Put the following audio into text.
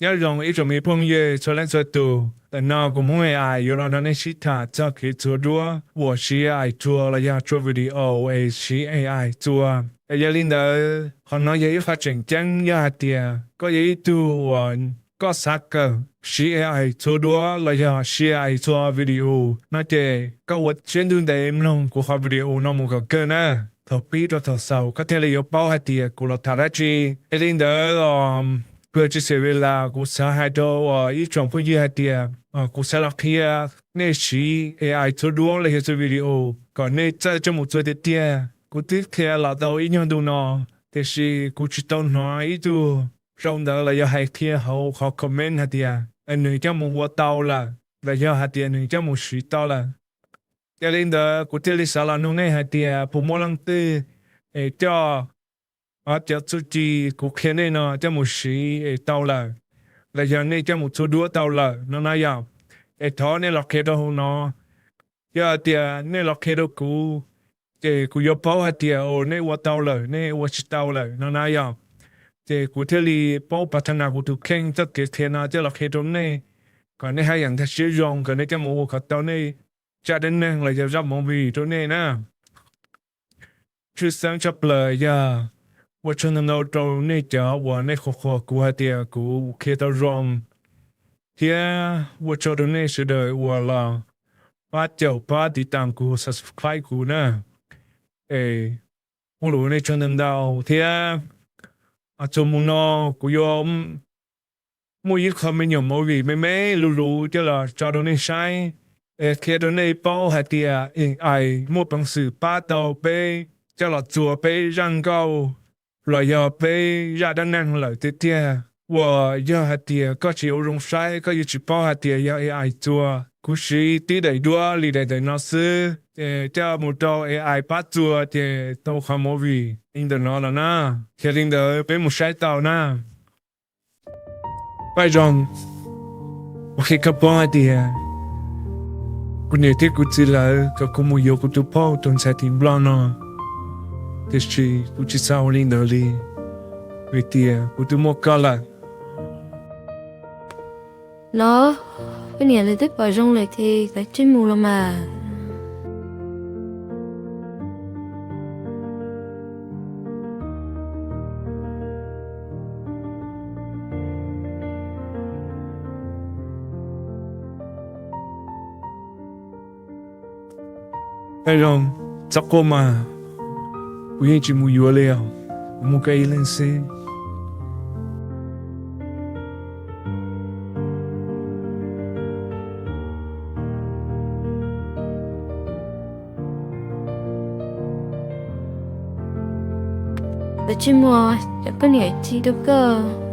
Nyob zoo ib tsoom me phooj ywg txhua leej txhua tus, ntawm no kuv Hmoob A I yuav los nrog nej sib tham txog kev txuag duab uas siv A I txuag los yog txuag video es siv A I txuag. Es yog li ntawd, qhov no yog ib qho tseem ceeb, yog hais tias koj yog ib tug uas koj xav kawm siv A I txuag duab los yog siv A I txuag video no ces koj ua siab ntuj ntev mloog kuv qhov video no mus kom kawg na. Thaum pib rau thaum xaus koj thiaj li yuav paub hais tias kuv los tham dab tsi. Yog li ntawd, kuv tsis xav ua lam, kuv xav hais rau uas ib tsoom phooj ywg hais tias kuv xav los qhia nej siv A I txuag duab los yog txuag video kom nej txawj coj mus txuag tiag tiag. Kuv twb qhia los tau ib nyuag ntu no, tiam sis kuv tsis tau hnov ib tug zoo ntawd los yog hais qhia hauv qhov comment hais tias nws coj mus ua tau lawm los yog hais tias nws coj mus siv tau lawm. Yog li ntawd kuv thiaj li xav los nug nej hais tias puas muaj leej twg es coj ob cov txuj ci kuv qhia nej no coj mus siv es tau lawm, los yog nej coj mus txuag duab tau lawm no na yom. Es thov nej los qhia rau hauv no. Yog hais tias nej los qhia rau kuv, ces kuv yuav paub hais tias uas nej ua tau lawm, nej ua tsis tau lawm no na yom. Ces kuv thiaj li paub pas thas nas kuv tus kheej txoj kev qhia no coj los qhia rau nej, kom nej haj yam nkag siab zoo, kom nej coj mus ua kom tau nej zaj dab neeg los yog zaj movie rau nej na. Tshwj xeeb tshaj plaws yog ua tsaug ntau ntau rau nej cov uas nej qhuas qhuas kuv hais tias kuv qhia tau zoo, thiab ua tsaug rau nej sawv daws uas los pab caum pab tiv tam kuv, subscribe kuv na. Es ua lus nej tsaug ntau ntau thiab. Txuas mus no kuv yuav muaj ib qho me nyuam movie me me luv luv coj los tso rau nej saib, es qhia rau nej paub hais tias A I muaj peev xwm pab tau peb coj los txuag peb zaj nkauj los yog peb zaj dab neeg lawm tiag tiag. Uas yog hais tias koj tsis ua zoo saib, koj yuav tsis paub hais tias yog A I txuag. Kuv siv tib daim duab li daim ntawm no xwb, ces coj mus rau A I pab txuag ces tau qhov movie li ntawm no los na. Yog li ntawd peb mus saib tau na. Paj Zoo, kuv qhia koj paub hais tias kuv niam thiab kuv txiv lawv kom kuv mus yuav kuv tus phauj tus ntxhais tim Nplog no, tiam sis kuv tsis xav ua li ntawd li, vim tias kuv twb muaj koj lawm. Los, koj niam lawv twb pom zoo lawm ces kav tsij mus los mas. Paj Zoo, txhob quaj mas, kuv yeej tsis mus yuav li os, kuv muaj koj ib leeg xwb. Kav tsij mus, tsam koj niam tsis tau koj.